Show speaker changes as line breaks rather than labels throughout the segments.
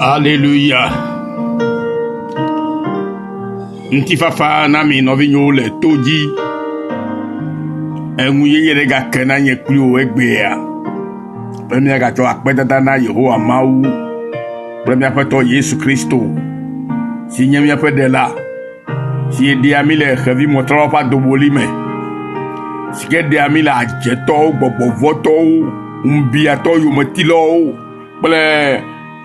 Aleluya. Ŋutifafa na mi nɔvinyewo le to dzi. Eŋu yeye ɖe gake na nye kpli wò egbea be míagatsɔ akpedada na Yehowa Mawu kple míaƒe Tɔ Yesu Kristo si nye míaƒe Ɖela si ɖea mí le xevimɔtrɔlawo ƒe adoboli me, si ke ɖea mí le adzetɔwo, gbɔgbɔvɔtɔwo, ŋubiatɔ yometilawo kple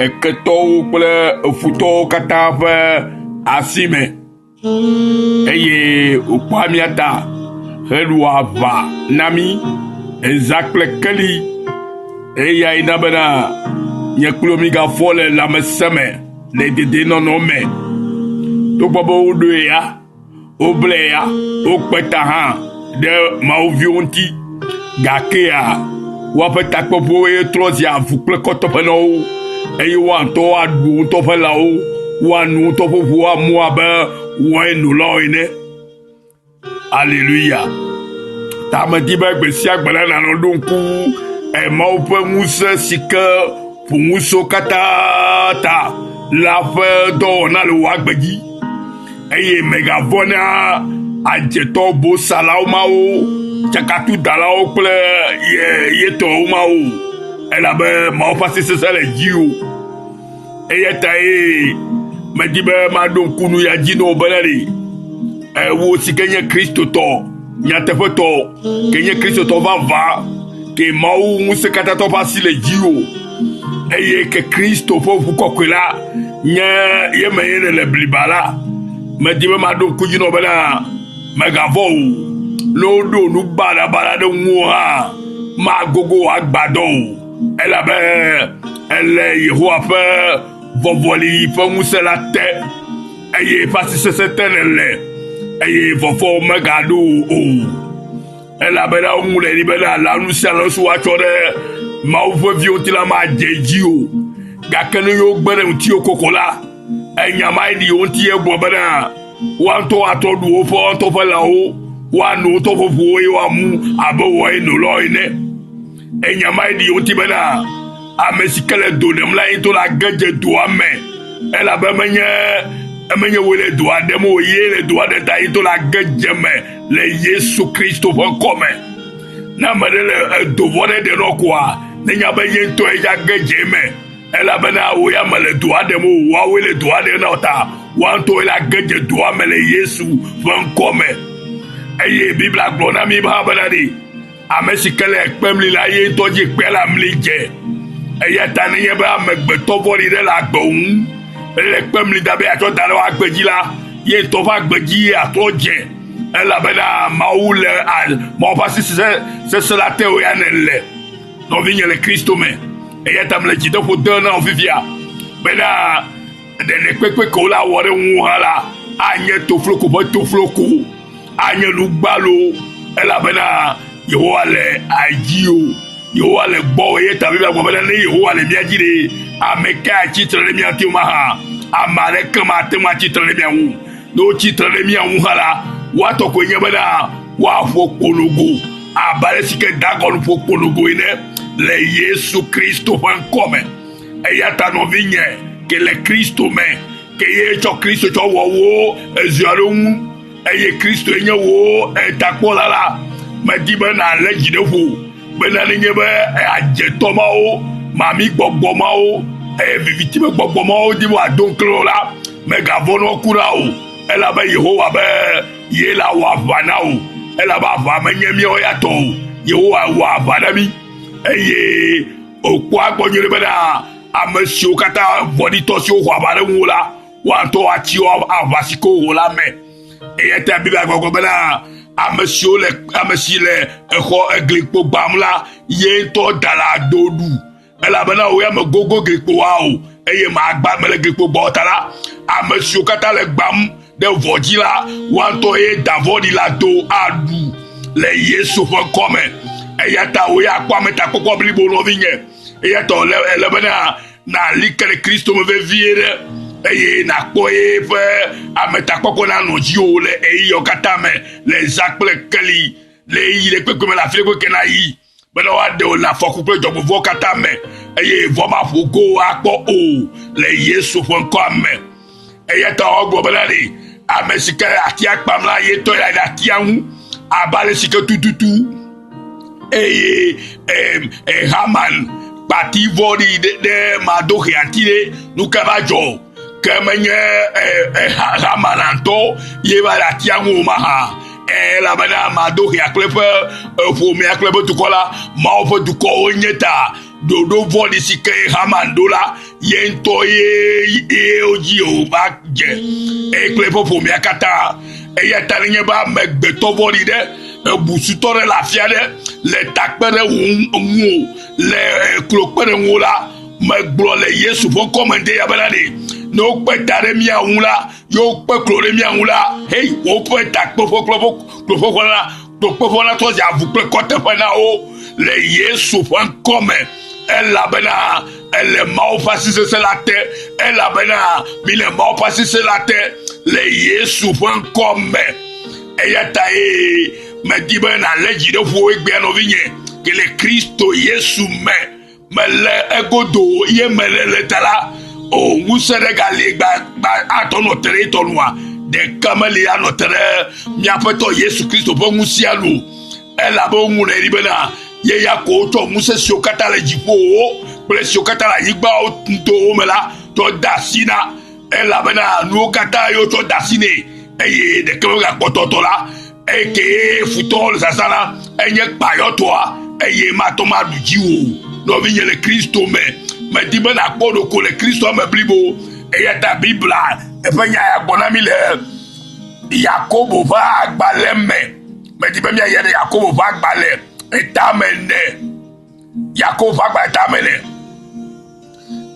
eketɔwo kple efutɔwo katã ƒe asi me eye wòkpɔa mía ta heɖua aʋa na mí eza kple keli. Eyae na bena nye kple wò mígafɔ le lãmesẽ me le dedienɔnɔ me. Togbɔ be woɖoe ya, Woble ya, wokpe ta hã ɖe Mawu viwo ŋuti gakea woaƒe takpeƒewoe trɔ zi avu kple kɔtɔƒe na wo eye woa ŋutɔ woaɖu wo ŋutɔ ƒe lãwo, woano wo ŋutɔ ƒe ʋu amu abe wainolawo ene. Aleluya. Ta medi be gbe sia gbe la nànɔ ɖo ŋku Mawu ƒe ŋusẽ si ke ƒo ŋusẽwo katã ta la ƒe dɔwɔna le wò agbe dzi. Eye mègavɔ̃ na adzetɔ bosalawo mawo, tsakatudalawo kple ye yetɔwo mawo o, elabe Mawu ƒe asi sesẽ le dziwò. Eya tae medi be maɖo ŋku nu ya dzi na wò bena ɖe wò si ke nye Kristotɔ nyateƒetɔ, ke nye Kristotɔ vavã, ke Mawu ŋusẽkatãtɔ ƒe asi le dziwò eye ke Kristo ƒe ʋu kɔkɔe la nye ye me ye nèle bliba la, medi be maɖo ŋku dzi na wò bena mègavɔ̃ o. Ne woɖo nu baɖabaɖa ɖe ŋuwò hã, magogo wò agbadɔ o, elabe èle Yehowa ƒe vɔvɔli ƒe ŋusẽ la te eye eƒe asi sesẽ te nèle eye vɔvɔ̃ megaɖo wò o. Elabena woŋlɔe ɖi bena lãnu sia lãnu si woatsɔ ɖe Mawu ƒe viwo ŋuti la madze edzi o. Gake ne yewo gbe ɖe ŋutiwò koko la, enya ma ɖi wo ŋuti egblɔ bena woa ŋutɔ woatrɔ ɖu woƒe woa ŋutɔ ƒe lãwo, woano wo ŋutɔ ƒe ʋuwo eye woamu abe wainolawo ene. Enya ma ɖi wo ŋuti bena ame si ke le do ɖem la ye ŋutɔ la ge dze doa me elabe menye menye wòe le doa ɖem o, ye le doa ɖem ta ye ŋutɔ la ge dze me le Yesu Kristo ƒe ŋkɔ me. Ne ame ɖe le edo vɔ ɖe ɖe nɔ koa, nenya be ye ŋutɔe dza ge dze eme elabena wò ya mele doa ɖem o, woawoe le doa ɖem na wò ta woa ŋutɔwoe la ge dze doa me le Yesu ƒe ŋkɔ me. Eye Biblia gblɔ na mí hã bena ɖe Ame si ke le kpe mli la, ye ŋutɔ dzi kpe la mli dze. Eya ta nenye be amegbetɔ vɔ̃ɖi ɖe le agbe ŋu, ele kpe mli da be yeatsɔ da ɖe wò agbe dzi la, ye ŋutɔ ƒe agbe dzi atrɔ dze. Elabena Mawu le Mawu ƒe asi sesẽ la te wò ya nèle, nɔvinye le Kristo me. Eya ta mele dzideƒo dem na wò fifia bena ɖeɖekpekpe ke wole awɔ ɖe ŋuwò hã la, anye tofloko ƒe tofloko. anye nu gbalo elabena Yehowa le dziwò. Yehowa le gbɔwò eye ta Biblia gblɔ bena ne Yehowa le mía dzi ɖe, ame kae atsi tre ɖe mía ŋuti mahã? Ame aɖeke mate ŋu atsi tre ɖe mía ŋu. Ne wotsi tre ɖe mía ŋu hã la, woatɔ koe nye bena woaƒo kpologo abe ale si ke Dagon ƒo kpologo ene le Yesu Kristo ƒe ŋkɔ me. Eya ta nɔvinye ke le Kristo me, ke ye tsɔ Kristo tsɔ wɔ wò ezua ɖo ŋu eye Kristoe nye wò etakpɔla la, medi be nàlé dzi ɖe ƒo bena nenye be adzetɔ mawo, mami gbɔgbɔ mawo, eye viviti me gbɔgbɔ mawo di be wòado ŋuklẽ wò la, mègavɔ̃ na wo kura o, elabe Yehowa be ye la wɔ aʋa na wò, elabe aʋa menye míawo ya tɔ o, Yehowa wɔ aʋa na mí eye wòkpɔa egbɔ nyuie bena ame siwo katã vɔ̃ɖitɔ siwo xɔ aʋa ɖe ŋuwò la, woa ŋutɔ woatsi aʋa si ke wowɔ la me. Eya ta Biblia gbɔgblɔ bena ame siwo le ame si le exɔ eglikpo gbam la, ye ŋutɔ da le ado ɖu. Elabena wò ya mègogo glikpoa o, eye màgba mele glikpo gbɔ o ta la, ame siwo katã le gbam ɖe vɔ dzi la, woa ŋutɔ ye da vɔ̃ɖi la do aɖu le Yesu ƒe ŋkɔ me. Eya ta wò ya kpɔ ametakpɔkpɔ blibo nɔvinye. Eya ta wòle ele bena nàli ke ɖe Kristo me vevie ɖe eye nàkpɔ eƒe ametakpɔkpɔ nanɔ dziwò le ɣeyiɣiawo katã me le zã kple keli le ɣeyiɣi ɖe kpekpe me le afi ɖe kpekpe nayi bena woaɖe wò le afɔku kple dzɔgbevɔ̃wo katã me. eye vɔ maƒo go akpɔ o le Yesu ƒe ŋkɔa me. Eya ta woagblɔ bena ɖe ame si ke le atia kpam la ye tɔ ya ɖe atia ŋu abe ale si ke tututu eye e, Haman kpati vɔ̃ɖi ɖe ɖe Mardoxea ŋuti ɖe nu ka va dzɔ? Ke menye e, Haman ŋutɔ ye va le atia ŋu o mahã. Elabena Mardoxea kple eƒe ƒomea kple eƒe dukɔ la, Mawu ƒe dukɔ wonye ta ɖoɖo vɔ̃ɖi si ke Haman ɖo la, ye ŋutɔ ye ye wodzi wòva dze eye kple eƒe ƒomea katã. Eya ta nenye be amegbetɔ vɔ̃ɖi ɖe, ebusutɔ ɖe le afi aɖe le ta kpe ɖe wò ŋu le klo kpe ɖe ŋuwò la, megblɔ le Yesu ƒe ŋkɔ me ŋde ya bena ɖe ne wokpe ta ɖe mía ŋu la, ye wokpe klo ɖe mía ŋu la, hei, woƒe takpeƒe kple woƒe kloƒeƒe la, Kpekpeƒe la trɔ zi avu kple kɔteƒe na wo le Yesu ƒe ŋkɔ me, elabena ele Mawu ƒe asi sesẽ la te, elabena mi le Mawu ƒe asi sesẽ la te le Yesu ƒe ŋkɔ me. Eya ta ye medi be nàlé dzi ɖe ƒo egbea nɔvinye, ke le Kristo Yesu me. Mele egodo ye mele le ta la, o ŋusẽ ɖe gali gba gba atɔ nɔ te ɖe etɔ nua, ɖeka meli anɔ te ɖe míaƒetɔ Yesu Kristo ƒe ŋusẽa nu o. Elabe woŋlɔe ɖi bena, ye ya ko wotsɔ ŋusẽ siwo katã le dziƒowo kple siwo katã le anyigbawo ŋutɔwo me la tsɔ de asi na. Elabena nuwo katã ye wotsɔ de asi nɛ, eye ɖeke megakpɔtɔ tɔ la, eke futɔwo le zazã la, enye kpayɔtɔa, eye mate ŋu aɖu dziwò o. Nɔvinye le Kristo me, medi be nàkpɔ ɖoko le Kristo me blibo. Eya ta Biblia eƒe nya ya gblɔ na mí le Yakobo ƒe agbalẽ me. Medi be míayi ɖe Yakobo ƒe agbalẽ etame ene. Yakobo ƒe agbalẽ tame ene.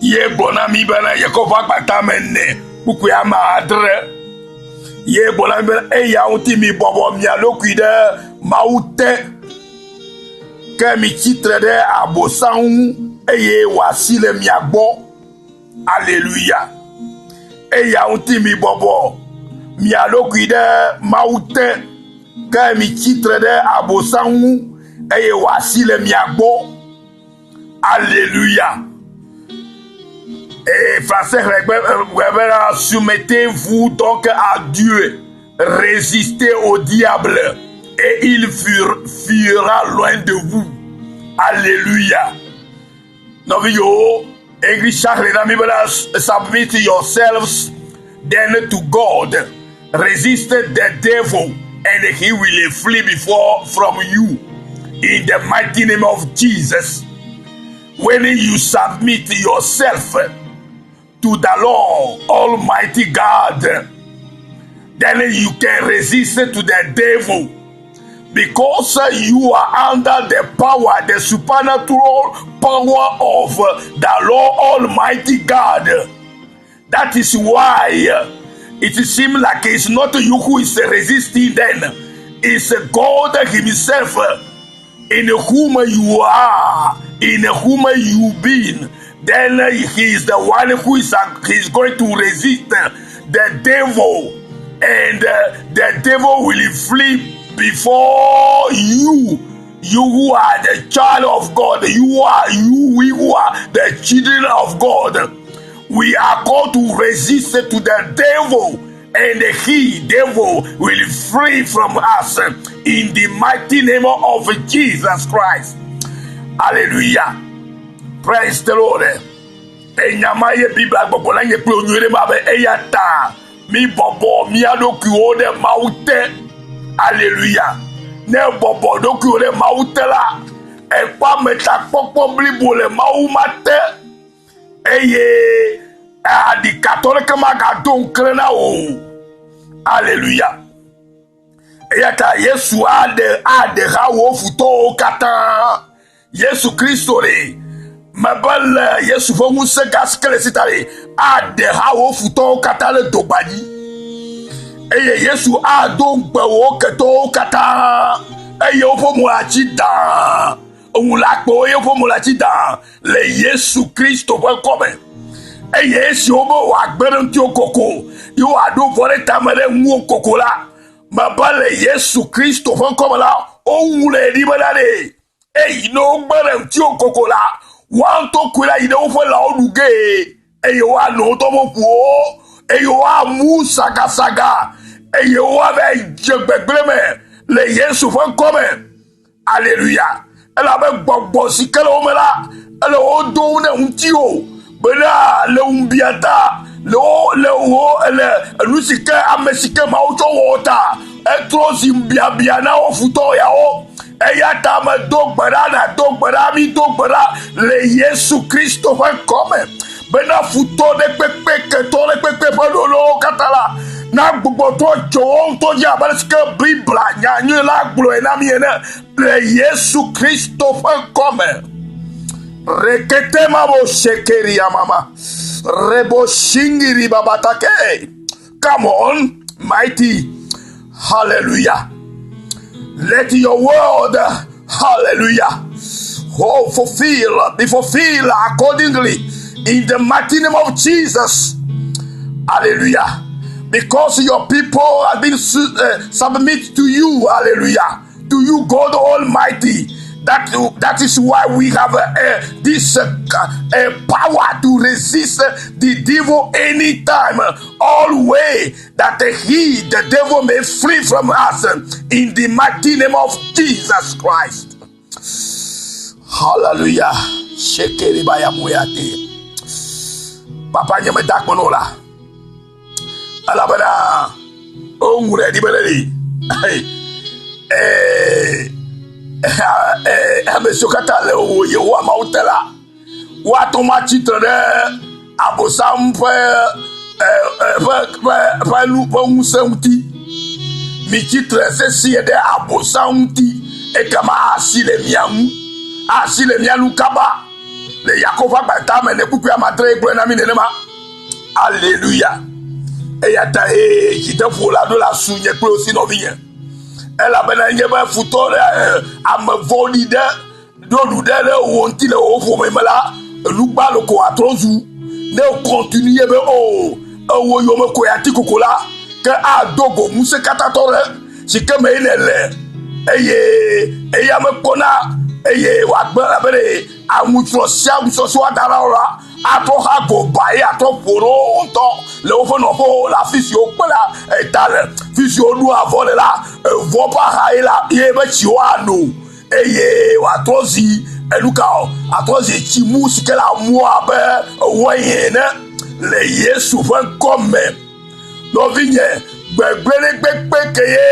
Ye gblɔ na mí bena Yakobo ƒe agbalẽ tame ene kpukpui ame adre. Ye gblɔ na mí bena eya ŋuti mibɔbɔ mia ɖokui ɖe Mawu te. Ke mitsi tre ɖe Abosam ŋu eye wòasi le mia gbɔ. Aleluya. Eya ŋuti mibɔbɔ mia ɖokui ɖe Mawu te. Ke mitsi tre ɖe Abosam ŋu eye wòasi le mia gbɔ. Alléluia. Et français soumettez-vous donc à Dieu, résistez au diable et il fuira loin de vous. Alléluia. Nɔviwo, English xlẽ na mi bena submit yourselves then to God, resist the devil and he will flee before from you. In the mighty name of Jesus. When you submit yourself to the Lord Almighty God, then you can resist to the devil because you are under the power, the supernatural power of the Lord Almighty God. That is why it seems like it's not you who is resisting then, it's God Himself in whom you are, in whom you been. Then he is the one who is, he is going to resist the devil, and the devil will flee before you. You who are the child of God, you are you, we who are the children of God. We are called to resist to the devil, and he, devil, will flee from us in the mighty name of Jesus Christ. Hallelujah. Praise the Lord. Enya ma ye Biblia gbɔgbɔ la nye kple nyuie ɖe ma be eya ta mi bɔbɔ mía ɖokuiwo ɖe Mawu te. Hallelujah. Ne bɔbɔ ɖokuiwo ɖe Mawu te la, ekpɔ ametakpɔkpɔ blibo le Mawu ma te. Eye aɖikatɔ ɖeke magado ŋuklẽ na wò o. Aleluya. Eya ta Yesu aɖe aɖe ha wò futɔwo katã. Yesu Kristo ɖe mebe le Yesu ƒe ŋusẽ gã si ke le si ta ɖe aɖe ha wò futɔwo katã ɖe dogba dzi. Eye Yesu ado ŋukpe wò ketɔwo katã eye woƒe mo atsi dãa. Ŋu le akpewo eye woƒe mo le atsi dãa le Yesu Kristo ƒe ŋkɔ me. Eye esi wobe wòagbe ɖe ŋutiwò koko ye wòaɖo vɔ ɖe tame ɖe ŋuwò koko la, mebe le Yesu Kristo ƒe ŋkɔ me la, woŋlɔe ɖi bena ɖe, eyi ne wogbe ɖe ŋutiwò koko la, Woa ŋutɔ koe la yi ɖe woƒe lãwo ɖu gee eye woano wo tɔ ƒe ʋuwo eye woamu sagasaga eye woava dze gbegblẽ me le Yesu ƒe ŋkɔ me. Aleluya. Elabe gbɔgbɔ si ke le wo me la, ele wo dom ɖe ŋutiwò bena le ŋubia ta, le wo, le wo, le enu si ke ame si ke Mawu tsɔ wɔ wo ta, etrɔ zi ŋubiabia na wo futɔ yawo. Eya ta medo gbe ɖa, nàdo gbe ɖa, mído gbe ɖa le Yesu Kristo ƒe ŋkɔ me bena futɔ ɖe kpekpe, ketɔ ɖe kpekpe ƒe ɖoɖowo katã la, nagbugbɔ trɔ tso wo ŋutɔ dzi abe ale si ke Biblia nyanyui la gblɔe na mí ene le Yesu Kristo ƒe ŋkɔ me. Rekete mabo shekeria mama. Rebo shingiri babatake. Come on, mighty. Hallelujah. Let your word, hallelujah, oh, fulfill, be fulfilled accordingly in the mighty name of Jesus. Hallelujah. Because your people have been submit to you, hallelujah, to you, God Almighty. That, that is why we have this power to resist the devil anytime, always, that he, the devil, may flee from us in the mighty name of Jesus Christ. Hallelujah. Shekere baya muyate. Papa nye meda akpe na wò la. Elabena woŋlɔe ɖi be ɖe ɖi. Ee, ame siwo katã le wò Yehowa Mawu te la, woate ŋu atsi tre ɖe Abosam ƒe ƒe ƒe ƒe nu ƒe ŋusẽ ŋuti. Mitsi tre sesĩe ɖe Abosam ŋuti, ekema asi le mia ŋu, asi le mia nu kaba. Le Yakob ƒe agbalẽ tame ne kpukpui amadre gblɔe na mí nenema. Aleluya. Eya ta ee dzideƒo la ɖo la su nye kple wò si nɔvinye. Elabena nye be futɔ ɖe ame vɔ̃ɖi ɖe ɖo nu ɖe ɖe wò ŋuti le wò ƒome me la, enu gbalo ko atrɔ zu. Ne wò kɔntinue be o ewo yome koe ati koko la, ke ado go ŋusẽkatãtɔ ɖe si ke me ye nèle eye eya mekpɔna eye wòagbe abe ɖe aŋutrɔ sia aŋutrɔ si woada ɖa o la atrɔ xa go ba ye atrɔ ƒo ɖe wo ŋutɔ le woƒe nɔƒewo le afi si wokpe la eta le fi si woɖua avɔ le la evɔ ƒe aha ye la ye be tsi woano eye wòatrɔ zi enu ka o atrɔ zi tsi mu si ke le amu abe wain ene le Yesu ƒe ŋkɔ me. Nɔvinye, gbegblẽ ɖe kpekpe ke ye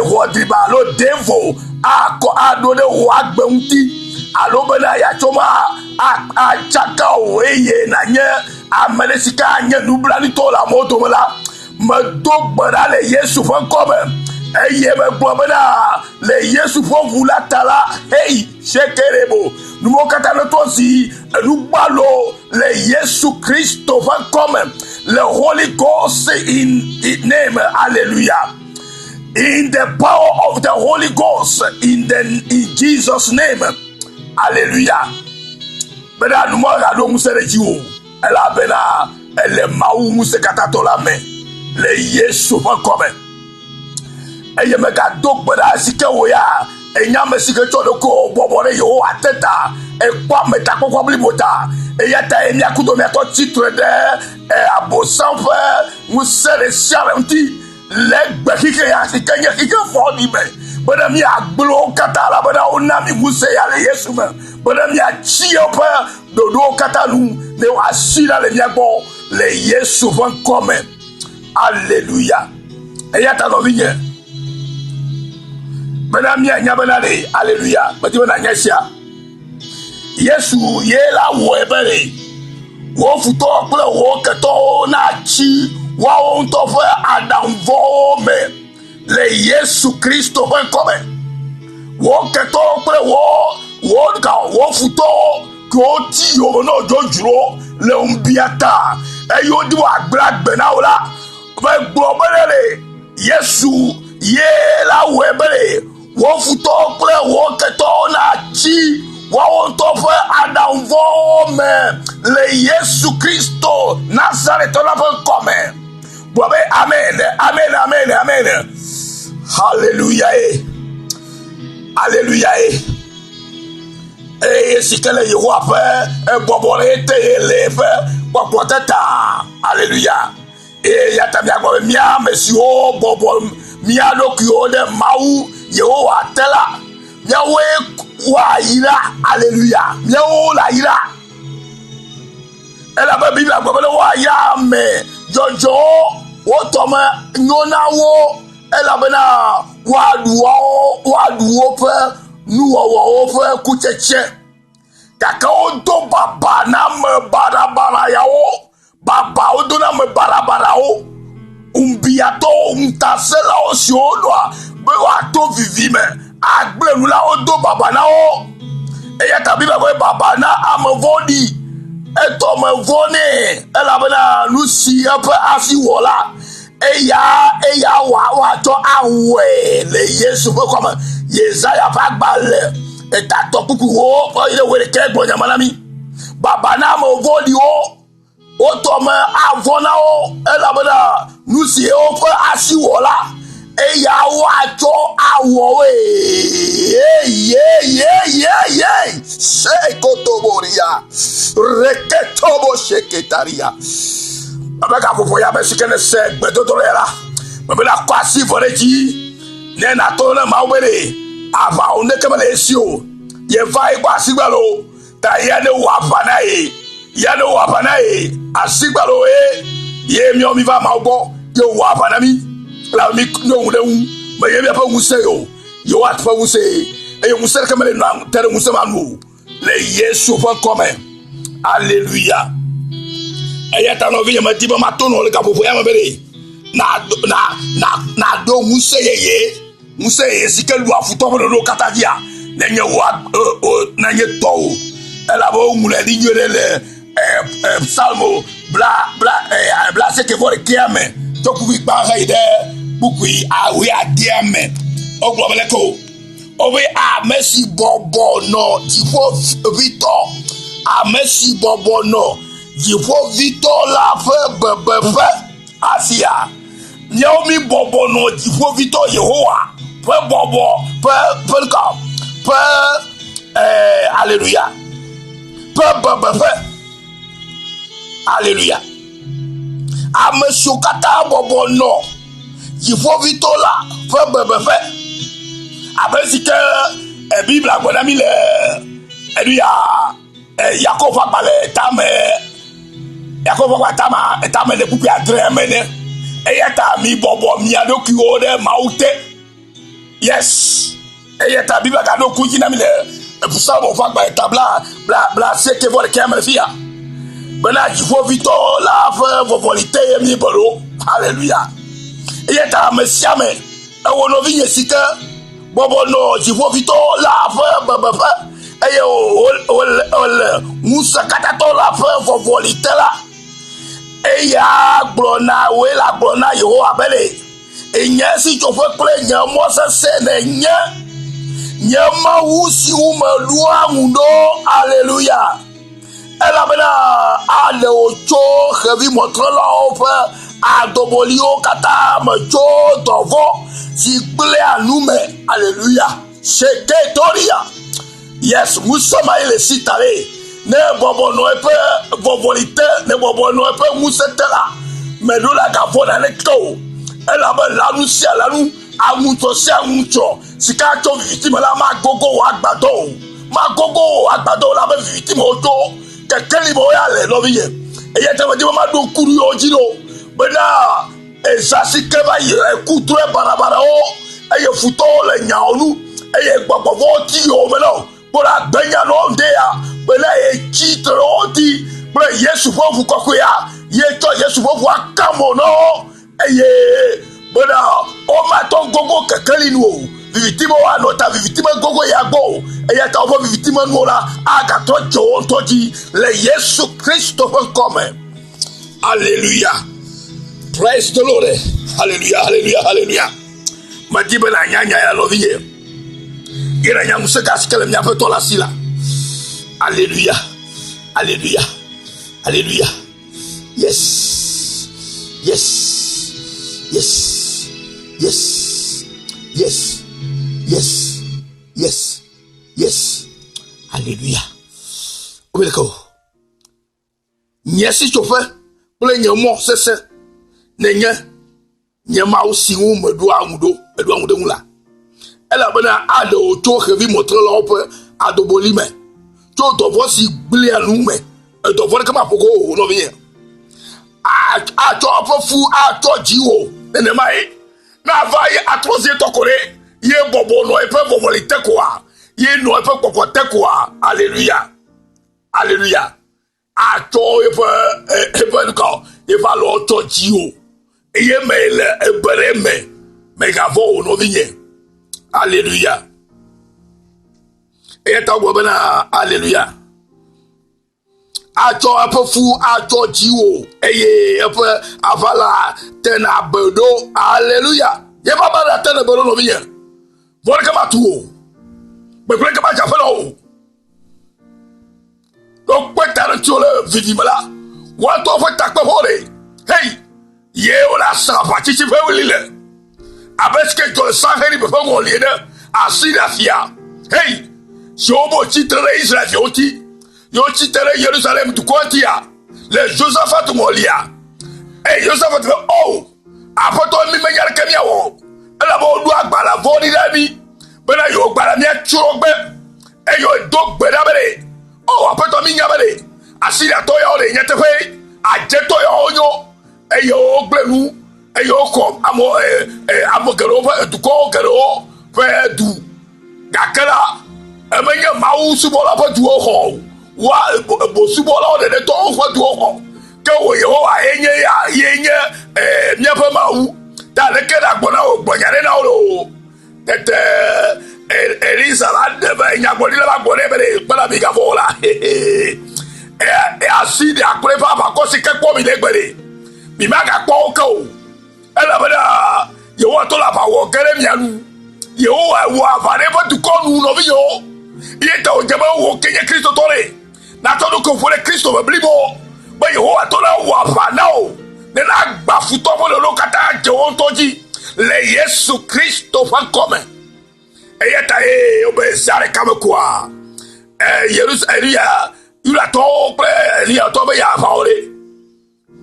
ʋɔdriba alo devo akɔ aɖo ɖe wò agbe ŋuti alo bena yeatsɔ ma atsaka wò eye nànye ame ɖe si ke anye nublanuitɔ le amewo dome la, medo gbe ɖa le Yesu ƒe ŋkɔ me eye megblɔ bena le Yesu ƒe ʋu la ta la, hei, sekerebo, nuwo katã netrɔ zi enu gbalo le Yesu Kristo ƒe ŋkɔ me, le Holy Ghost in, in name, hallelujah. In the power of the Holy Ghost, in the in Jesus name, hallelujah. Bena numɔ gaɖo ŋusẽ ɖe dziwò elabena ele Mawu ŋusẽkatãtɔ la me le Yesu ƒe ŋkɔ me. Eye mègado gbe ɖa esi ke wò ya ènya ame si ke tsɔ ɖokuiwò bɔbɔ ɖe Yehowa te ta, èkpɔ ametakpɔkpɔ blibo ta. Eya tae mía kudo mía tɔ tsi tre ɖe Abosam ƒe ŋusẽ ɖe sia ɖe ŋuti le egbe xixe ya si ke nye xixe vɔ̃ɖi me bene míagblẽ wo katã elabena wona mí ŋusẽ ya le Yesu me bene míatsi eƒe ɖoɖowo katã nu ne wòasi ɖa le mía gbɔ le Yesu ƒe ŋkɔ me. Aleluya. Eya ta nɔvinye, bena míanya bena ɖe, aleluya, medi be nànya esia. Yesu ye la wɔe be ɖe wò futɔwo kple wò ketɔwo natsi woawo ŋutɔ ƒe aɖaŋu vɔ̃wo me le Yesu Kristo ƒe ŋkɔ me. Wò ketɔwo kple wò wò wò futɔwo kewo ti yowòme na wò dzodzro le ŋubia ta eye wodi wòagblẽ agbe na wò la, megblɔ be ɖe le Yesu ye la wɔe be ɖe wò futɔwo kple wò ketɔwo natsi woawo ŋutɔ ƒe aɖaŋu vɔ̃wo me le Yesu Kristo Nazaretɔ la ƒe ŋkɔ me. Gblɔ be amen, amen, amen, amen. Hallelujah. Hallelujah. Eye si ke le Yehowa ƒe ebɔbɔ ɖe ete ye le eƒe kpɔkplɔ te ta. Aleluya. Eye ya ta míagblɔ be mía ame siwo bɔbɔ mía ɖokuiwo ɖe Mawu Yehowa te la, míawoe woayra. Aleluya. Míawo layra. Elabe Biblia gblɔ be ne woayra ame dzɔdzɔwo, wo tɔme nyo na wo elabena woaɖu woawo woaɖu woƒe nuwɔwɔwo ƒe kutsetse. Gake wodo baba na ame baɖabaɖa yawo, baba wodo na ame baɖabaɖawo, ŋubiatɔwo, ŋutasẽlawo siwo nɔa be woato vivi me agblẽ nu la, wodo baba na wo. Eya ta Biblia gblɔ be baba na ame vɔ̃ɖi, etɔme vɔ̃ nɛ elabena nu si eƒe asi wɔ la, Eya, eya woatsɔ awɔe le Yesu ƒe kɔme. Yesaya ƒe agbalẽ etatɔ kpukpuiwo ƒe yi ɖe wuiɖekɛ gblɔ nya ma na mí. Baba na ame vɔ̃ɖiwo, wo tɔme avɔ na wo, elabena nu si woƒe asi wɔ la, eya woatsɔ awɔ woe. Ye, ye, ye, ye, sekotoboria, reketobo seketaria. Ebe gaƒoƒo ya me si ke nèse gbedodoɖa ya la, mebe nàkɔ asi vɔ ɖe dzi ne nàto ne Mawu be ɖe aʋa o ŋɖeke mele esi o. Yeva ye gbɔ asigbalo ta ya ne wɔ aʋa na ye. Ya ne wɔ aʋa na ye asigbalo ye ye míawo mi va Mawu gbɔ ye wɔ aʋa na mí. La mi nyɔ ŋu ɖe ŋu menye míaƒe ŋusẽ o. Yehowa ƒe ŋusẽ eye ŋusẽ ɖeke mele nɔa te ɖe ŋusẽ ma nu o. le Yesu ƒe ŋkɔ me. Aleluya. Eya ta nɔvinye medi be mato nɔ le gaƒoƒo ya me be ɖe na na na naɖo ŋusẽ yeye ŋusẽ yeye si ke ɖua futɔ ƒe ɖoɖowo katã dzia nenye wò nenye tɔwò elabe woŋlɔe ɖi nyuie ɖe le psalmo bla bla bla asieke vɔ ɖekea me tso kpukpui gbã heyi ɖe kpukpui wuiadea me wogblɔ be leke o Wobe ame si bɔbɔ nɔ dziƒoʋĩtɔ, ame si bɔbɔ nɔ dziƒoʋĩtɔ la ƒe bebeƒe afia. Míawo mi bɔbɔ nɔ dziƒoʋĩtɔ Yehowa ƒe bɔbɔ ƒe ƒe ŋkɔ ƒe ɛɛ aleluya ƒe bebeƒe aleluya. Ame siwo katã bɔbɔ nɔ Dziƒoʋĩtɔ la ƒe bebeƒe, abe si ke Biblia gblɔ na mí le enu ya Yakob ƒe agbalẽ tame Yakob ƒe agbalẽ tame tame le kpukpui adre me ene. Eya ta mibɔbɔ mia ɖokuiwo ɖe Mawu te. Yes. Eya ta Biblia gaɖo ŋku dzi na mi le Psalmo ƒe agbalẽ ta bla bla bla asieke vɔ ɖeka me fia bena dziƒovitɔ la ƒe vɔvɔli te ye mi bɔ ɖo. Haleluya. Eya ta ame sia ame ewɔ nɔvinye si ke bɔbɔ nɔ dziƒovitɔ la ƒe bebeƒe eye wòle ŋusẽkatãtɔ la ƒe vɔvɔli te la, eya gblɔ na woe la gblɔ na Yehowa be le Nye sitsoƒe kple nye mɔ sesẽ nènye, nye Mawu si ŋu meɖoa ŋu ɖo. Aleluya! Elabena aɖe wò tso xevimɔtrɔlawo ƒe adoboliwo katã me tso dɔvɔ̃ si gblẽa nu me. Aleluya! Seketoria. Yes, ŋusẽ ma ye le si ta ɖe. Ne bɔbɔ nɔ eƒe vɔvɔli te, ne bɔbɔ nɔ eƒe ŋusẽ te la, meɖo la gavɔ̃ naneke o. Elabe lãnu sia lãnu, aŋutrɔ sia aŋutrɔ si ke atso viviti me la magogo wò agbadɔ o. Magogo wò agbadɔ o elabe viviti me wotso, kekeli me woya le nɔvinye. Eya ta medi be maɖo ŋku nu yewo dzi ɖo bena Eza si ke va yi eku trɔe baɖabaɖawo eye futɔwo le nyawo nu eye gbɔgbɔ vɔ̃wo ti yowòme na wò. Kpɔ ɖa, gbenya nɔ ŋde ya bena yetsi tre ɖe wo ŋuti kple Yesu ƒe ʋu kɔkɔea, ye tsɔ Yesu ƒe ʋua ka mo na wo eye bena womatɔ gogo kekeli nu o. Viviti me woanɔ ta viviti me gogo ya gbɔ o. Eya ta woƒe viviti me nuwo la agatrɔ dze wo ŋutɔ dzi le Yesu Kristo ƒe ŋkɔ me. Alléluia. Praise the Lord. Hallelujah, hallelujah, hallelujah. Medi be nànya nya ya nɔvinye. Ye nànya ŋusẽ gã si ke le míaƒe tɔ la si la. Alléluia. Alléluia. Alléluia. Yes. Yes. Yes. Yes. Yes. Yes. Yes. Yes. Alléluia. Aleluya. Wobe ɖeke o. Nye sitsoƒe kple nye mɔ sesẽ nènye nye Mawu si ŋu meɖoa ŋu ɖo, eɖoa ŋu ɖe ŋu la. Elabena aɖe wò tso xevi mɔtrelawo ƒe adoboli me, tso dɔvɔ̃ si gblẽa nu me. Edɔvɔ̃ ɖeke maƒo go o, nɔvinye. Atsɔ eƒe fu atsɔ dziwò nenemae. Ne ava ye atrɔ zi etɔ ko ɖe, ye bɔbɔ nɔ eƒe vɔvɔli te koa, ye nɔ eƒe kpɔkpɔ te koa. Aleluya. Aleluya. Atsɔ eƒe eƒe nuka eƒe alɔ tsɔ dziwò. Eye me le ebe ɖe eme. Mègavɔ̃ o nɔvinye. Aleluya. Eya ta wogblɔ bena aleluya. Atsɔ eƒe fu atsɔ dziwò eye eƒe aʋala te nàbe ɖo. Aleluya. Yeƒe aʋala te nèbe ɖo nɔvinye. Vɔ ɖeke matu o. Gbegblẽ ɖeke madze aƒe na o. Ne wokpe ta ɖe ŋutiwò le vivime la, woa ŋutɔ ƒe takpeƒewo ɖe. Hei, ye wole asa aʋatsitsi ƒe ɣli le. Abe si ke dzɔ le Sanherib ƒe ŋɔli ene, Asiria fia, hei, siwo be wòtsi tre ɖe Israel viwo ŋuti, ye wotsi tre ɖe Yerusalem dukɔa ŋutia, le Yosafat ŋɔlia. Eye Yosafat be, O, Aƒetɔ, mi menya aleke míawɔ o, elabe woɖo agbalẽ vɔ̃ɖi ɖe mí bena yewogbã ɖe mía tsrɔ̃ gbe. Eye wòdo gbe ɖa be ɖe, O, Aƒetɔ, mínya be ɖe Asiriatɔ yawo ɖe nyateƒe adzetɔ yawo nyo, eye wogblẽ nu, eye woxɔ ame ame geɖewo ƒe dukɔwo geɖewo ƒe du. Gake la, emenye Mawu subɔla ƒe duwo xɔ o, woa bosubɔlawo ɖeɖe tɔwo ƒe duwo xɔ. Ke wò Yehowa ye nye ya ye nye míaƒe Mawu. Ta aleke nàgblɔ na wò gblɔ nya ɖe na wo o? Tete Elisa la ɖe be nyagblɔɖila la gblɔ nɛ be ɖe kpena mi gavɔ o la. Asi ɖe akplɔ eƒe aʋakɔ si ke kpɔ mi le egbe ɖe. Mi magakpɔ wo ke o. Elabena Yehowa tɔ le aʋa wɔ ge ɖe mia nu. Yehowa wɔ aʋa ɖe eƒe dukɔ nu, nɔvinyewo. Ye ta wòdze be wò ke nye Kristotɔ ɖe, nàtsɔ ɖokuiwò ƒo ɖe Kristo me blibo be Yehowa tɔ nawɔ aʋa na wò ne nàgbã futɔ ƒe ɖoɖowo katã dze wò ŋutɔ dzi le Yesu Kristo ƒe ŋkɔ me. Eya ta ye wobe zã ɖeka me koa, Yerusalem, Yudatɔwo kple Eliatɔwo be yeaʋa wo ɖe.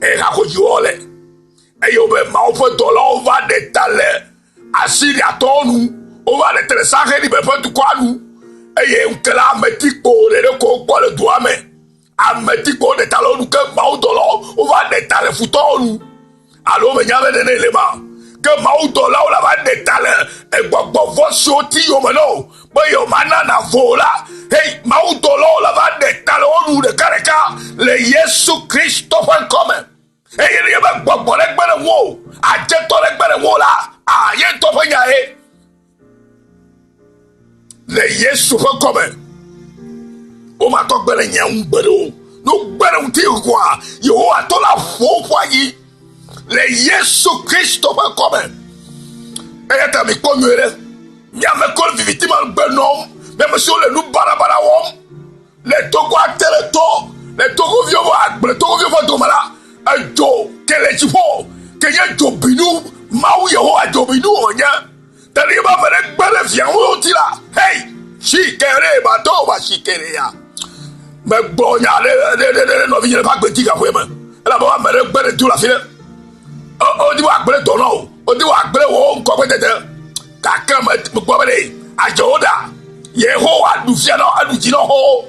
Ehaxodziwo le eye wobe Mawu ƒe dɔlawo va ɖe ta le Asiriatɔwo nu, wova ɖe ta le Sanhedrin ƒe dukɔa nu eye ŋke la ametikpo ɖeɖe ko wokpɔ le dua me. Ametikpo ɖe ta le wo nu ke Mawu dɔlawo wova ɖe ta le futɔwo nu. Alo menya be nene le ma. Ke Mawu dɔlawo la va ɖe ta le gbɔgbɔ vɔ̃ siwo ti yome na wò be yewomana nàvo o la. Hei, Mawu dɔlawo la va ɖe ta le wo nu ɖekaɖeka le Yesu Kristo ƒe ŋkɔ me. Eye nenye be gbɔgbɔ ɖe gbe ɖe ŋuwò, adzetɔ ɖe gbe ɖe ŋuwò la, a ye ŋutɔ ƒe nya ye. Le Yesu ƒe ŋkɔ me, womatɔ gbe ɖe nye ŋu gbeɖe o. Ne wogbe ɖe ŋuti koa, Yehowa tɔ la ƒo wo ƒu anyi le Yesu Kristo ƒe ŋkɔ me. Eya ta mikpɔ nyuie ɖe. Mi ame kewo le viviti me gbe nɔm, mi ame siwo le nu baɖabaɖa wɔm le togoa te le to le togoviwo ƒe agble togoviwo ƒe dome la, edzo ke le dziƒo ke nye dzobinu Mawu Yehowa dzobinu wònye. Tele ye be ame ɖe gbe ɖe viawo ŋuti la, hei, si ke ɖe ba to ba si ke ɖe ya. Megblɔ nya ɖe ɖe ɖe ɖe nɔvinye ɖe ƒe agbe dzi gaƒoe me. Elabe ame ɖe gbe ɖe du le afi ɖe. Wodi be wòagblẽ dɔ na wò, wodi be wòagblẽ wò ŋgɔgbedede. Gake megblɔ be ɖe adze wo ɖa. Yehowa ɖu fia na eɖu dzi na wo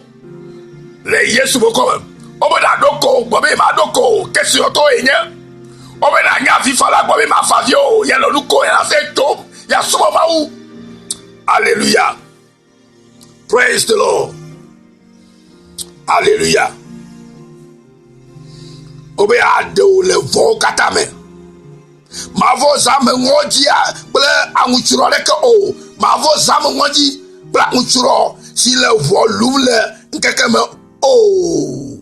le Yesu ƒe ŋkɔ me. Wobe nàɖo ko gbɔ be maɖo ko o, kesinɔtɔ yenye. Wobe nànya vifala gbɔ be mafa vi o, yele nu ko yele ase tom, yeasubɔ Mawu. Aleluya. Praise the Lord. Aleluya. Wobe aɖe wò le vɔ̃wo katã me. Mavɔ zã me ŋɔdzia kple aŋutsrɔ aɖeke o. Mavɔ zã me ŋɔdzi kple aŋutsrɔ si le ʋɔ lum le ŋkeke me o.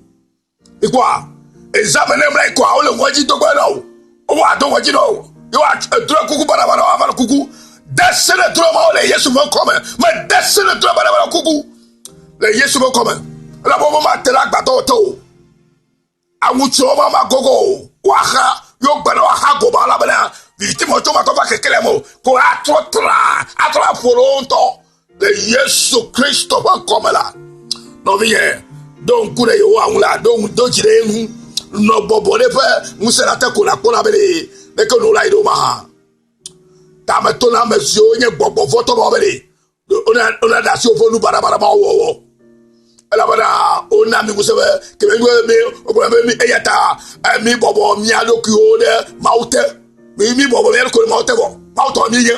Ikpɔa, ezã me ne mla ikɔa, wole ŋɔdzi dogbe na wò. Wowa ado ŋɔdzi na wò. Ye wa edrɔ̃ kuku baɖabaɖa wa va kuku. De se ɖe drɔ̃ mawo le Yesu ƒe ŋkɔ me. Mede se ɖe drɔ̃ baɖabaɖa kuku le Yesu ƒe ŋkɔ me. Elabe womate ɖe agbadɔ te o. Aŋutsrɔ̃ ma magogo o. Woaxa yewo gbe ne woaxa goba elabena viviti me tso matɔ va kekelia me o. Ko atrɔ tra, atrɔ aƒo ɖe wo ŋutɔ. Le Yesu Kristo ƒe ŋkɔ me la, Nɔvinye, ɖo ŋku ɖe Yehowa ŋu la, ɖo ŋu do dzi ɖe eŋu. Nɔ bɔbɔ ɖe eƒe ŋusẽ la te ko nàkpɔ ɖa be ɖe leke nuwo la yi ɖo mahã. Tametoname siwo nye gbɔgbɔ vɔ̃tɔ mawo be ɖe wona ɖe asi woƒe nu baɖabaɖa mawo wɔwɔ elabena wona mi ŋusẽ be kebe mi mi wogblɔ be mi eya ta mi bɔbɔ mia ɖokuiwo ɖe Mawu te mi mi bɔbɔ mia ɖokuiwo ɖe Mawu te vɔ Mawu tɔ mi nye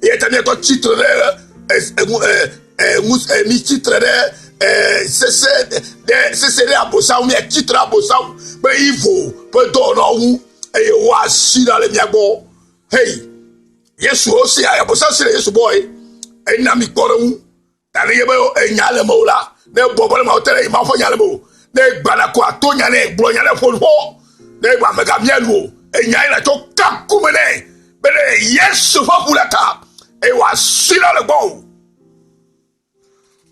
eya ta miatɔ tsitre ɖe ŋu ŋu mi tsitre ɖe sese ɖe sese ɖe abosam mia tsitre abosam kple ivo ƒe dɔwɔnawo ŋu eye woasi ɖa le mia gbɔ hei Yesu wosi abosam si le Yesu gbɔ ye ena mi kpɔ ɖe ŋu ta ne ye be enya le me o la ne bɔbɔ ɖe Mawu te ɖe Mawu ƒe nya le me o ne gbana ko ato nya ne gblɔ nya ne ƒo nuƒo ne gba mega mia nu o enya ye natsɔ kaku me nɛ be ne Yesu ƒe ʋu la ta eye wòasi ɖa le gbɔ o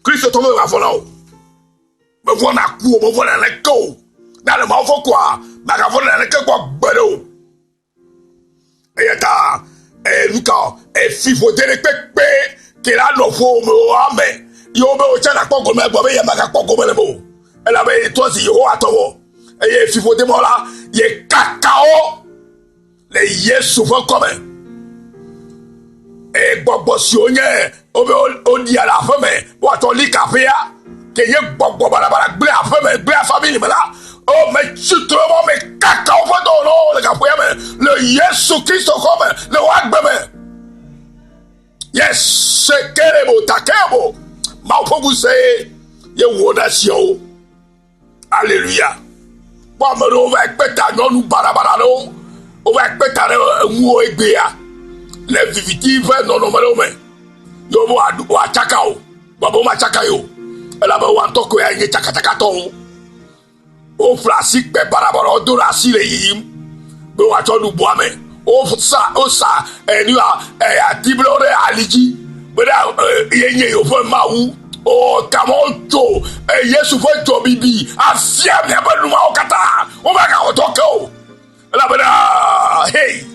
Kristotɔ me gavɔ̃na o mevɔ̃na ku o mevɔ̃na naneke o ne ale Mawu ƒe kua magavɔ̃ naneke kpɔ gbeɖe o Eya ta e, nu ka efiƒode ɖe kpekpe ke la nɔ ƒomewoa me ye wobe wotsa nakpɔ gome gbɔ be yemagakpɔ gome le me o elabe yetrɔ zi Yehowa tɔ vɔ eye fiƒode mɔ la ye kaka wo le Yesu ƒe ŋkɔ me. Eye gbɔgbɔ siwo nye wobe woɖia le aƒe me woatsɔ li kaƒea ke nye gbɔgbɔ balabala gblẽ aƒe me gblẽ famili me la o metsi trɔ mɔ me kaka woƒe dɔwɔnawo le gaƒoea me le Yesu Kristo xɔ me le wo agbe me. Yes, sekerebo takebo Mawu ƒe ŋusẽ ye wɔna siawo. Aleluya. Kpɔ ame ɖewo va kpe ta nyɔnu baɖabaɖa ɖewo wova kpe ta ɖe eŋuwo egbea le viviti ƒe nɔnɔme ɖewo me. Ye wobe woatsaka o. Gbɔ be womatsaka yi o. Elabe woa ŋutɔ koe nye tsakatsakatɔwo. Woƒle asi kpe baɖabaɖawo do ɖe asi le yiyim be woatsɔ ɖu bua me. Wosa wosa enua atiblewo ɖe ali dzi be ɖe ye nye yewoƒe mawu. O kamɔ tso Yesu ƒe dzobibi afia miaƒe numawo katã. Womagawɔ dɔ ke o. Elabena hei,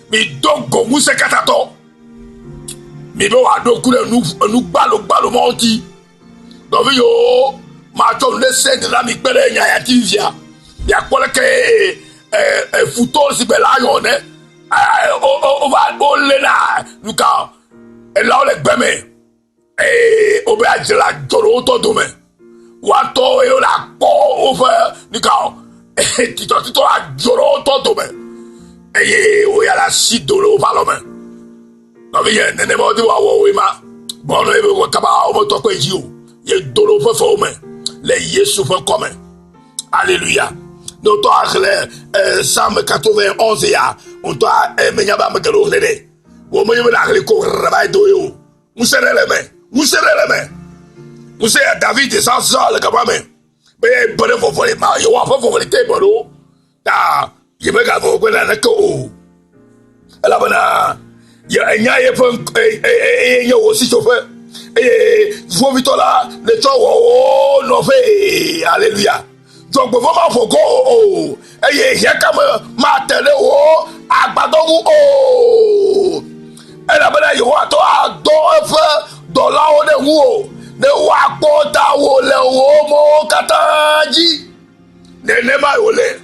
mido go ŋusẽ katãtɔ. Mibe wòaɖo ŋku ɖe nu enu gbalogbalo mawo dzi. Nɔvinyɔwo, matsɔ nu ɖe send na mi kpe ɖe nya ya dzi fifia. Miakpɔ leke e futɔwo si gbe lion ne wova woléna nuka elãwo le gbe me eye wobe adzra dzɔ ɖe wotɔ dome. Woatɔ ye wole akpɔ woƒe nuka titɔtitɔ adzɔ ɖe wotɔ dome eye woya le asi do le woƒe alɔme. Nɔvinye, nenema wodi woawɔ woe ma. Gbɔnɔ ye be wɔ kaba wometɔ kpe dzi o. Ye do le woƒe fewo me le Yesu ƒe ŋkɔ me. Alléluia. Ne wotɔ axlẽ eh, Psalm 91 ya, wotɔ eh, menya be ame geɖewo xlẽ ɖe. Wo menye be naxlẽ ko ɣrɛ va do ye o. Ŋusẽ ɖe le me. Ŋusẽ ɖe le me. Ŋusẽ ya David zazã le gama me. Be ye be ɖe vɔvɔli ma Yehowa ƒe vɔvɔli te bɔ ɖo. Ta yemegavɔ̃ kple naneke o. Elabena ye enya yeƒe eye nye wò sitsoƒe eye dziƒovitɔ la netsɔ wɔ wò nɔƒee. Aleluya. Dzɔgbevɔ̃ maƒo go o eye hiãkame mate ɖe wò agbadɔ ŋu o. Elabena Yehowa tɔ adɔ eƒe dɔlawo ɖe ŋuwò ne woakpɔ tawò le wò mɔwo katã dzi. Nenemae wòle.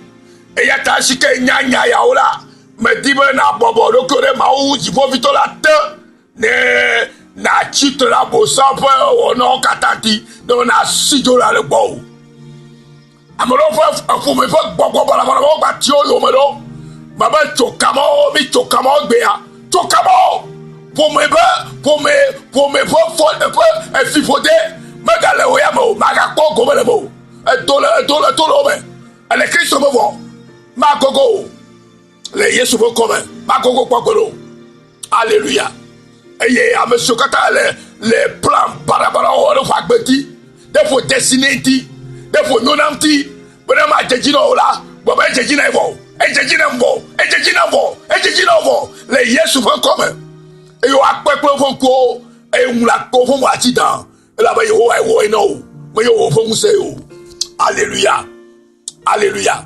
Eya ta esi ke nya nya yawo la, medi be nàbɔbɔ ɖokuiwò ɖe Mawu Dziƒoʋĩtɔ la te ne nàtsi tre ɖe Abosam ƒe wɔnawo katã ŋuti ne wònasi dzo ɖa le gbɔwò. Ame ɖewo ƒe ƒome ƒe gbɔgbɔ baɖabaɖawo gba ti wo yome ɖo. Mebe tso kamawo, mi tso kamawo gbea, tso kamawo. Ƒome ƒe ƒome ƒome ƒe fɔ ƒe efiƒode megale wò ya me o, màgakpɔ gome le eme o. Edo le edo le eto le wo me. Ele Kristo me vɔ. Magogo o. Le Yesu ƒe ŋkɔ me. Magogo kpɔ gbeɖe o. Aleluya. Eye ame siwo katã le le plan baɖabaɖa wɔwɔ ɖe ƒe agbe ŋuti, ɖe ƒo desine ŋuti, ɖe ƒo nyona ŋuti, be ne madze dzi na wo la, gbɔ be edze dzi na ye vɔ. Edze dzi nam vɔ. Edze dzi nam vɔ. Edze dzi na wo vɔ. Le Yesu ƒe ŋkɔ me. Eye woakpɔe kple woƒe ŋkuwo eye ŋu la kpe woƒe mo atsi dã. Elabe Yehowae wɔe na wò, menye wò ƒe ŋusẽe o. Aleluya! Aleluya!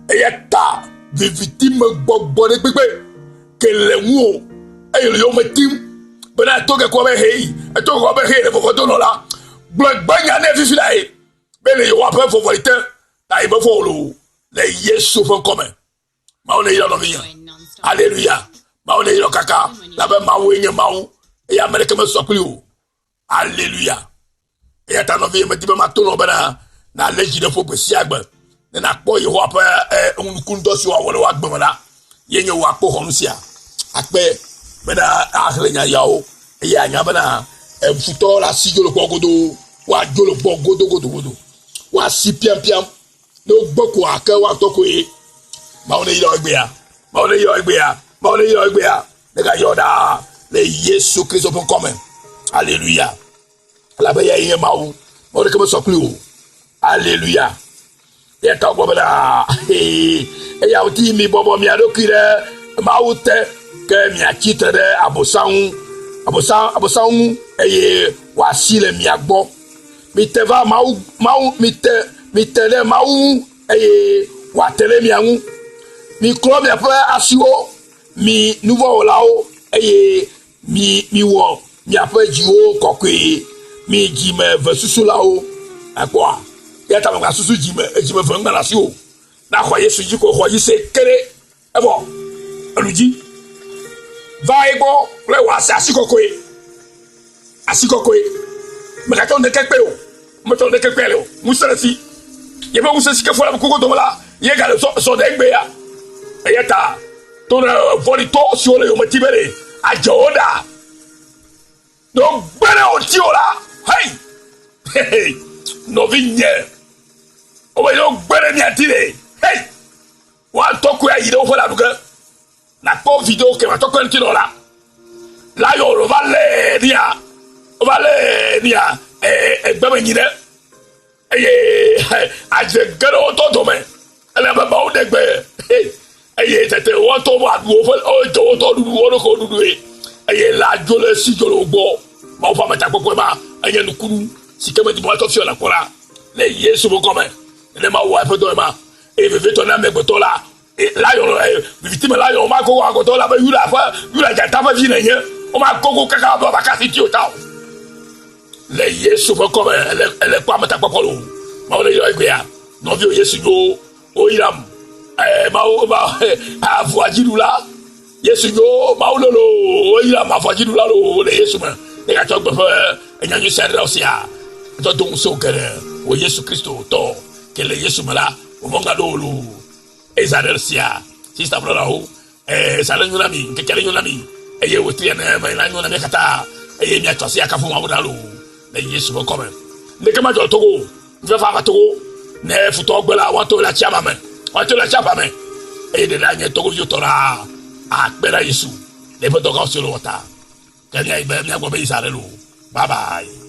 Eya ta viviti me gbɔgbɔ ɖe kpekpe ke le ŋuwò eye le yowòme tim bena eto ke kɔ be hei, eto ke kɔ be hei le vɔvɔdonɔ la. Gblɔ gbenya nɛ fifi la ye be le Yehowa ƒe vɔvɔli te ta ye mevɔ̃ o loo le Yesu ƒe ŋkɔ me. Mawu ne yra nɔvinye. Aleluya. Mawu ne yra kaka labe Mawue nye Mawu eye ame ɖeke mesɔ kpli o. Aleluya. Eya ta nɔvinye medi be mato nɔ bena nalé dzi ɖe ƒo gbe sia gbe ne nakpɔ Yehowa ƒe eh, nukunudɔ si wòawɔ le wò agbe me la ye nye wò akpoxɔnu sia. Akpe bena axlẽ nya yawo eye anya bena eh, futɔwo le asi dzo le gbɔ godoo woadzo le gbɔ godogodogodo woasi piampiam Ne wogbe koa, ke woatɔ koe. Mawu ne yrɔ egbea. Mawu ne yrɔ egbea. Mawu ne yrɔ egbea. Ne ga yɔ ɖaa le Yesu Kristo ƒe ŋkɔ me. Aleluya. Elabe eyae nye Mawu. Mawu ɖeke mesɔ kpli o. Aleluya. Eya ta wogblɔ bena, eya ŋuti mibɔbɔ mia ɖokui ɖe Mawu te, ke miatsi tre ɖe Abosam ŋu, Abosam, Abosam ŋu, eye wòasi le mia gbɔ. Mite va Mawu, Mawu, mite, mite ɖe Mawu ŋu eye wòate ɖe mia ŋu. Miklɔ miaƒe asiwo, mi nuvɔ̃wɔlawo, eye mi, miwɔ miaƒe dziwo kɔkɔe, mi dzimevesusulawo. Èkpɔa? Eya ta mègasusu dzime, dzimeve ŋgba le asiwò o. Ne àxɔ Yesu dzi ko, xɔ edzi se keɖe. Evɔ enu dzi va egbɔ kple wò asi asi kɔkɔe asi kɔkɔe mègatsɔ ŋɖeke kpe o metsɔ ŋɖeke kpe le o ŋusẽ le si yeƒe ŋusẽ si ke fɔ le kuku dome la ye gale zɔ zɔ ɖe egbea eya ta to ɖe vɔ̃ɖitɔ siwo le yome ti be ɖe adze wo ɖa ne wogbe ɖe wo ŋuti o la hei nɔvinye wobe ne wogbe ɖe mia ŋuti ɖe hei Woatɔ koe ayi ɖe woƒe lãɖu ge. Nàkpɔ video ke matɔ koe ŋuti nɔ la. Lion wova lé nia, wova lé nia egbeme nyi ɖe eye adze ge ɖe wotɔ dome. Ele abe Mawu ɖe gbe eye tete woatɔ woaɖu woƒe wodze wotɔ ɖuɖu wo ɖokuiwo ɖuɖue eye la dzo le esi dzo le wo gbɔ. Mawu ƒe ametakpɔkpɔe ma enye nukunu si ke medi be woatsɔ fiɔ nàkpɔ la le Yesu ƒe ŋkɔ me. Nenema wowɔ eƒe dɔe ma. Eye vevitɔ na amegbetɔ la, lion, viviti me lion womagogo agbetɔ la be Yuda ƒe, Yuda dzata ƒe vi nènye. Womagogo kaka be woava asi ti o ta o. Le Yesu ƒe kɔme, ele, ele kpɔ ametakpɔkpɔ lo. Mawu ne yɔ egbea. Nɔviwo Yesu nyo, woyram. Eh, Mawu, ma, avua dziɖula. Yesu nyo, Mawu lolo, woyram avua dziɖula lo le Yesu me. Ne gatsɔ gbe ƒe enyanyui sia ɖe sia, tsɔ do ŋusẽ geɖe wò Yesu Kristo tɔ. Ke le Yesu me la, vɔvɔ̃ gaɖo wo loo. Eza ɖe sia, sista brɔdawo, eza ɖe nyo na mi, ŋkeke ɖe nyo na mi, eye wòtri ene me la nyo na mi katã, eye miatsɔ asi akafu Mawu ɖa loo le Yesu ƒe ŋkɔ me. Ŋɖeke madzɔ le Togo o. Ŋutifafa ava Togo. Ne futɔwo gbe la, woato le atsiaƒa me. Woato le atsiaƒa me. Eye ɖeɖe anye Togoviwo tɔ ɖaa. Akpe na Yesu le eƒe dɔ gã siwo wòwɔ ta. Ke míayi be míagblɔ be Israel loo. Bye bye.